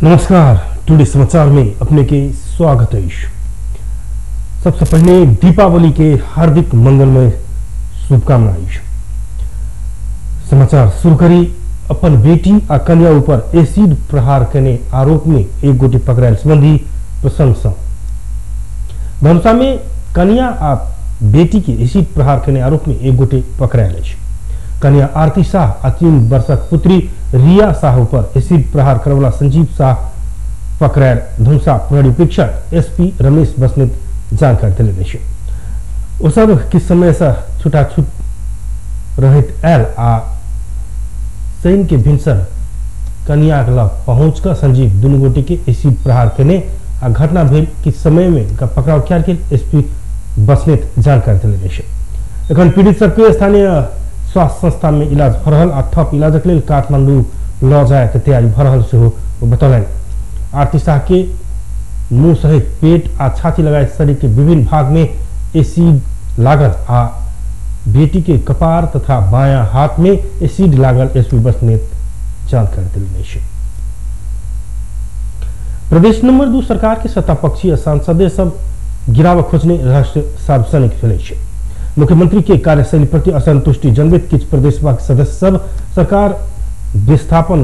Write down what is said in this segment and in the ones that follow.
नमस्कार, टुडे समाचार में अपने के स्वागत है। सबसे पहले दीपावली के हार्दिक मंगलमय शुभकामनाएं। समाचार शुरू करी। अपन बेटी आ कन्या ऊपर एसिड प्रहार करने आरोप में एक गोटी पकड़ायल संबंधी प्रसंग। धनुषा में कन्या आ बेटी के एसिड प्रहार करने आरोप में एक गोटे पकड़ायल अछि। कन्या आरती शाह आ 3 वर्षक पुत्री रिया शाह ऊपर एसिड प्रहार करवला संजीव शाह पकड़ायल धनुषा प्रहरी उपरीक्षक एसपी रमेश बस्नेत जानकारी देने अछि। ओ सब किछु समय से छुटाछुट रहैत आयल आ शनि के भिनसर कन्या के लग पहुंच कर संजीव दुनू गोटे के एसिड प्रहार केने आ घटना भेल किछु समय में पकड़ाव कयल गेल एसपी बस्नेत जानकारी देने अछि। एखन पीड़ित सबके स्थानीय स्वास्थ्य संस्था में इलाज भ रहल आ थप इलाजक लेल काठमांडू ल जाय के तैयारी भ रहल सेहो बतौलनि। आरती शाह के मुंह सहित पेट आ छाती लगायत शरीर के विभिन्न भाग में एसिड लागल आ बेटी के कपार तथा बायां हाथ में एसिड लागल एसपी बस्नेत जानकारी देने अछि। प्रदेश नंबर 2 सरकार के सत्तापक्षीय सांसद सब गिराव खोजने रहस्य सार्वजनिक भेल अछि। मुख्यमंत्री के कार्यशैली प्रति असंतुष्टि जनबैत किछु प्रदेशसभा के सदस्य सब सरकार विस्थापन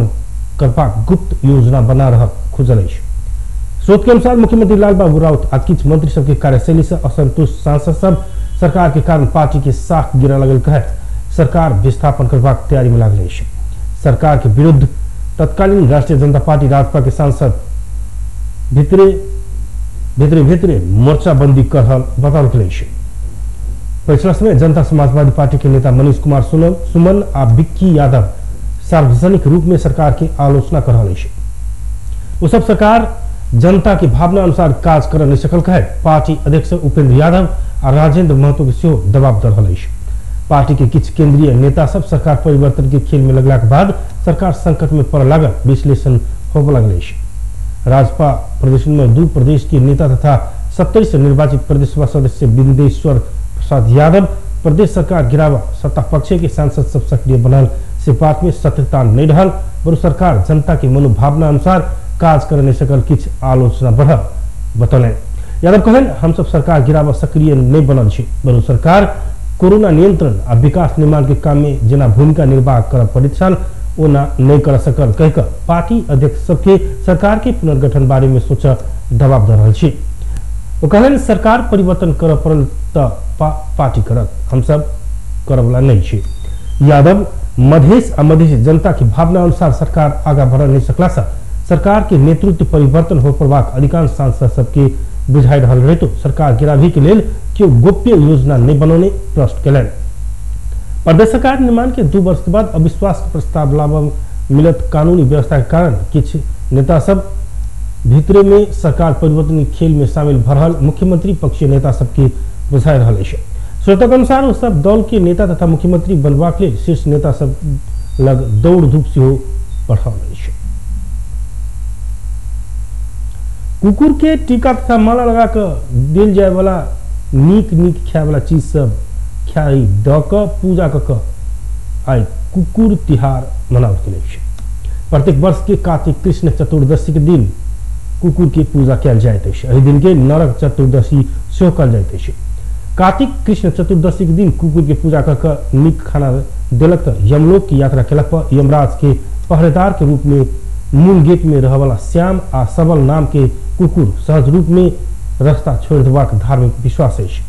करबाक गुप्त योजना बना रहल खुजल अछि। स्रोत के अनुसार मुख्यमंत्री लालबाबू राउत आ किछु मंत्री सबके कार्यशैली से असंतुष्ट सांसद सब सरकार के कारण पार्टी के साख गिरा लगल कहैत सरकार विस्थापन करबाक तैयारी में लागल अछि। सरकार के विरुद्ध तत्कालीन राष्ट्रीय जनता पार्टी राजपा के सांसद भितरे भितरे भितरे मोर्चाबंदी कर रहल बताओल गेल अछि। पिछला समय जनता समाजवादी पार्टी के नेता मनीष कुमार सुमन आ विक्की यादव सार्वजनिक रूप में सरकार के आलोचना कर रहल अछि। ओ सब सरकार जनता के भावना अनुसार काज कर नहीं सकल कहे पार्टी अध्यक्ष उपेंद्र यादव आ राजेंद्र महतो के सेहो दबाव दऽ रहल अछि। पार्टी के किछु केंद्रीय नेता सब सरकार परिवर्तन के खेल में लगलाक बाद सरकार संकट में पड़य लागल विश्लेषण होबय लागल अछि। राजपा प्रदेश में 2 प्रदेश के नेता तथा 27 निर्वाचित प्रदेशसभा सदस्य बिंदेश्वर प्रसाद यादव प्रदेश सरकार गिरावा सत्ता पक्ष के सांसद सब सक्रिय बनल से बात में सत्यता नहीं रहल बरु सरकार जनता के मनोभावना अनुसार काज कर नहीं सकल किछु आलोचना बढ़ल बतौलनि। यादव कहलनि हम सब सरकार गिरावा सक्रिय नहीं बनल छी बरु सरकार कोरोना नियंत्रण आ विकास निर्माण के काम में जेना भूमिका निर्वाह करय पड़ैत छल ओना नहीं कर सकल कहि कऽ पार्टी अध्यक्ष सबके सरकार के पुनर्गठन बारे में सोच दबाव दऽ रहल छी। ओ कहलनि सरकार परिवर्तन करय पड़ल तऽ पार्टी करत, हमसब करवला नहीं छी। यादव मधेश आ मधेश जनता के भावना अनुसार सरकार आगा बढ़ नहीं सकला से सरकार के नेतृत्व परिवर्तन हो पड़बाक अधिकांश सांसद सबके बुझाइ रहल रहितो सरकार गिरावी के लेल केओ गोप्य योजना नहीं बनौने प्रश्न केलनि। प्रदेश सरकार निर्माण के 2 वर्ष के बाद अविश्वास प्रस्ताव लाबऽ मिलत कानूनी व्यवस्था के कारण किछु नेता सब भीतरे में सरकार परिवर्तन खेल में शामिल भ रहल मुख्यमंत्री पक्षीय नेता सबके बुझाइ रहल अछि। स्रोतक अनुसार ओ सब दल के नेता तथा मुख्यमंत्री बनबाक लेल शीर्ष नेता सब लग दौड़ धूप सेहो बढ़ल अछि। कुकुर के टीका तथा माला लगा कऽ देल जाय वाला नीक नीक खाय वाला चीज सब खाइ दऽ कऽ पूजा कऽ कऽ आइ कुकुर तिहार मनाओल गेल अछि। प्रत्येक वर्ष के कार्तिक कृष्ण चतुर्दशी के दिन कुकुर के पूजा कयल जाइत अछि। एहि दिन के नरक चतुर्दशी सेहो कहल जाइत अछि। कार्तिक कृष्ण चतुर्दशी के दिन कुकुर के पूजा कऽ कऽ नीक खाना देलक तऽ यमलोक की यात्रा केलक पर यमराज के पहरेदार के रूप में मूल गेट में रहवाला श्याम आ सबल नाम के कुकुर सहज रूप में रास्ता छोड़ि देबाक धार्मिक विश्वास अछि।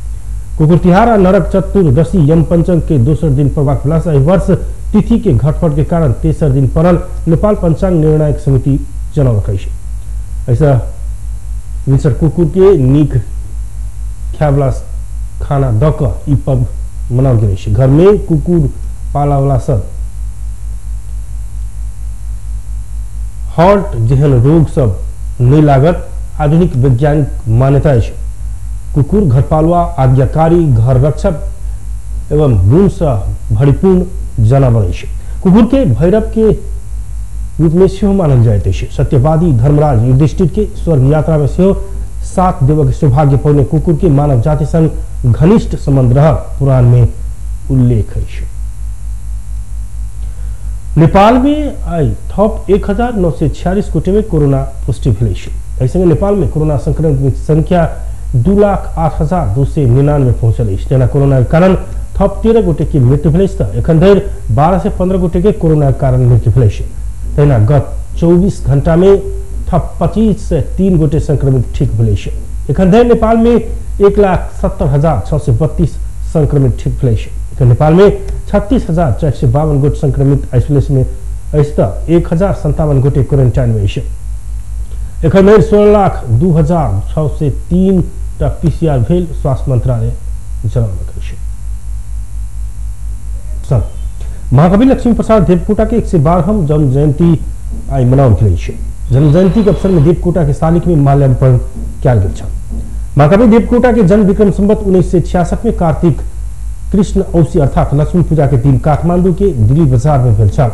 कुकुर तिहार आ नरक चतुर्दशी यम पंचम के दोसर दिन पड़बाक भेलासँ एहि वर्ष तिथि के घटफट के कारण तेसर दिन पड़ल नेपाल पंचांग निर्णायक समिति जनौलक अछि। ऐसा भिनसर कुकुर के नीक खायवला खाना दऽ कऽ ई पर्व मनाओल गेल अछि। घर में कुकुर पालऽवला सब हार्ट जेहन रोग सब नहीं लागत आधुनिक वैज्ञानिक मान्यता अछि। कुकुर घरपालुआ आज्ञाकारी घर रक्षक एवं गुण से भरिपूर्ण जानवर अछि। कुकुर के भैरव के रूप में सेहो मानल जाइत अछि। सत्यवादी धर्मराज युधिष्ठिर के स्वर्ग यात्रा में सेहो 7 देवक सौभाग्य पौने कुकुर के मानव जाति संग घनिष्ठ संबंध रहल पुराण में उल्लेख अछि। नेपाल में आई थप 1946 गोटे में कोरोना पुष्टि भेल अछि। एहि संगे नेपाल में कोरोना संक्रमित संख्या 2,08,299 पहुंचल अछि। जेना कोरोना के कारण थप 13 गोटे के मृत्यु भेल अछि त एखन धरि 1215 गोटे के कोरोना के कारण मृत्यु भेल अछि। तहिना गत 24 घंटा में थप 2503 गोटे संक्रमित ठीक भेल अछि। एखन धरि नेपाल में 1,70,632 संक्रमित ठीक भेल अछि। नेपाल में 36,452 गोट संक्रमित आइसोलेशन में अछि त 1,057 गोटे क्वारेंटाइन में अछि। एखन धरि 16,02,603 टा पीसीआर भेल स्वास्थ्य मंत्रालय जनौलक अछि। महाकवि लक्ष्मी प्रसाद देवकोटा के 112वां जन्म जयंती आई मनाओल गेल अछि। जन्म जयंती के अवसर में देवकोटा के सालिक में माल्यार्पण कयल गेल छल। महाकवि देवकोटा के जन्म विक्रम संवत 1966 में कार्तिक कृष्ण औसी अर्थात लक्ष्मी पूजा के दिन काठमांडू के दिल्ली बाजार में भेल छल।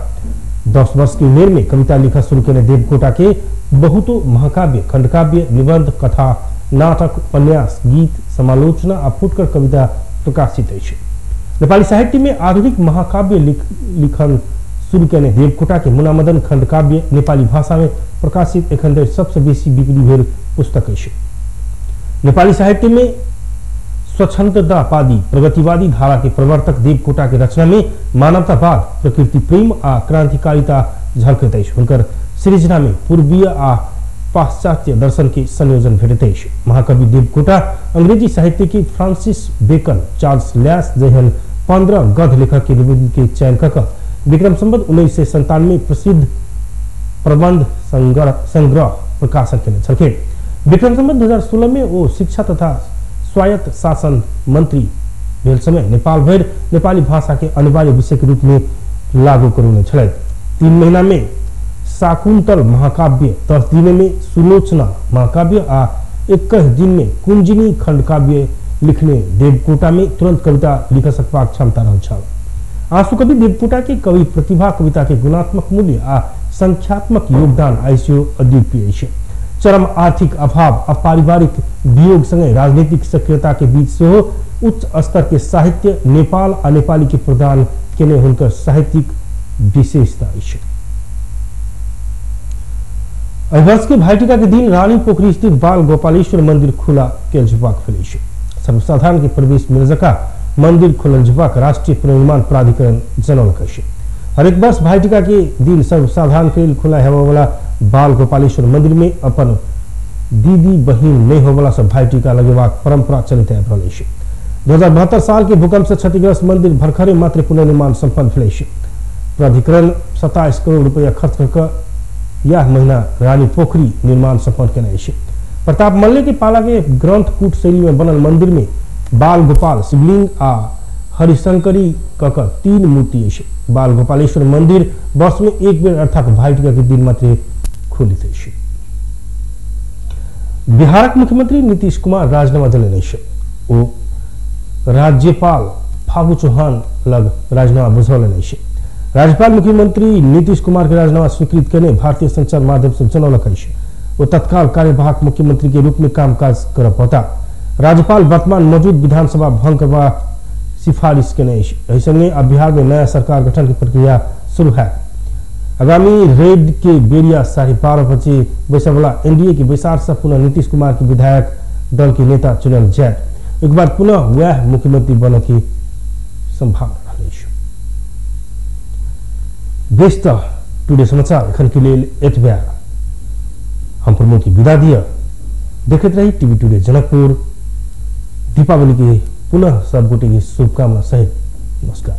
10 वर्ष की उमेर में कविता लिखा शुरू केने देवकोटा के बहुतो महाकाव्य, खंडकाव्य, निबंध, कथा, नाटक, उपन्यास, गीत, समालोचना आ फुटकर कविता प्रकाशित अछि। नेपाली साहित्य में आधुनिक महाकाव्य लिखन शुरू केने देवकोटा के मुनामदन खंडकाव्य नेपाली भाषा में प्रकाशित एखन धरि सबसे बेसी बिक्री भेल पुस्तक अछि। नेपाली साहित्य में स्वच्छंदतावादी प्रगतिवादी धारा के प्रवर्तक देवकोटा के रचना में मानवतावाद, प्रकृति प्रेम आ क्रांतिकारिता झलकैत अछि। हुनकर सृजना में पूर्वीय आ पाश्चात्य दर्शन के संयोजन भेटैत अछि। महाकवि देवकोटा अंग्रेजी साहित्य के फ्रांसिस बेकन, चार्ल्स लैस जेहन 15 गद्य लेखक के निबंध के चयन कऽ विक्रम संवत 1997 प्रसिद्ध प्रबंध संग्रह प्रकाशन केने छलखिन। विक्रम संवत 2016 में ओ शिक्षा तथा स्वायत्त शासन मंत्री भेल समय नेपाल भरि नेपाली भाषा के अनिवार्य विषय के रूप में लागू करौने छलथि। 3 महीना में शाकुंतल महाकाव्य, 10 दिन में सुलोचना महाकाव्य आ 21 दिन में कुंजिनी खंडकाव्य लिखने देवकोटा में तुरंत कविता लिख सकबाक क्षमता रहल छल। आंसू कवि देवकोटा के कवि प्रतिभा, कविता के गुणात्मक मूल्य आ संख्यात्मक योगदान आइसियो अद्वितीय अछि। चरम आर्थिक अभाव आ पारिवारिक वियोग संगे राजनीतिक सक्रियता के बीच सेहो उच्च स्तर के साहित्य नेपाल आ नेपाली के प्रदान केने हुनकर साहित्यिक विशेषता अछि। एहि वर्ष के भाईटीका के दिन रानी पोखरी स्थित बाल गोपालेश्वर मंदिर खुला कयल जेबाक भेल अछि। सर्वसाधारण के प्रवेश मिल जका मंदिर खुलल जेबाक राष्ट्रीय पुनर्निर्माण प्राधिकरण जनौलक अछि। हरेक वर्ष भाईटीका के दिन सर्वसाधारण के लेल खुला हेबय वाला बाल गोपालेश्वर मंदिर में अपन दीदी बहिन नहीं होबला सब भाईटीका लगेबाक परंपरा चलैत आबि रहल अछि। 2072 साल के भूकंप से क्षतिग्रस्त मंदिर भरखरे मात्र पुनर्निर्माण संपन्न भेल अछि। प्राधिकरण 27 करोड़ रुपया खर्च कऽ यह महीना रानी पोखरी निर्माण संपन्न केने अछि। प्रताप मल्ल के पाला के ग्रंथकूट शैली में बनल मंदिर में बाल गोपाल शिवलिंग आ हरिशंकरी कऽ 3 मूर्ति अछि। बाल गोपालेश्वर मंदिर वर्ष में एक बेर अर्थात भाईटीका के दिन मात्र खुलित अछि। बिहारक मुख्यमंत्री नीतीश कुमार राजीनामा देलनि अछि। ओ राज्यपाल फागू चौहान लग राजीनामा बुझौलनि अछि। राज्यपाल मुख्यमंत्री नीतीश कुमार के राजीनामा स्वीकृत केने भारतीय संचार माध्यम से जनौलक अछि। ओ तत्काल कार्यवाहक मुख्यमंत्री के रूप में कामकाज करऽ पड़ता। राज्यपाल वर्तमान मौजूद विधानसभा भंग करबाक सिफारिश केने अछि। एहि संगे अब बिहार में नया सरकार गठन की प्रक्रिया शुरू है। आगामी रेड के बेरिया 12:30 बजे बैसवला एनडीए के बैसार से पुनः नीतीश कुमार के विधायक दल के नेता चुनल जाए। एक बार पुनः वह मुख्यमंत्री बनने की संभावना रहल अछि। बेस त टुडे समाचार एखन के लेल एतबे। हम प्रमोद की विदा दिया। देखैत रही टीवी टुडे जनकपुर। दीपावली के पुनः सब गोटे के शुभकामना सहित नमस्कार।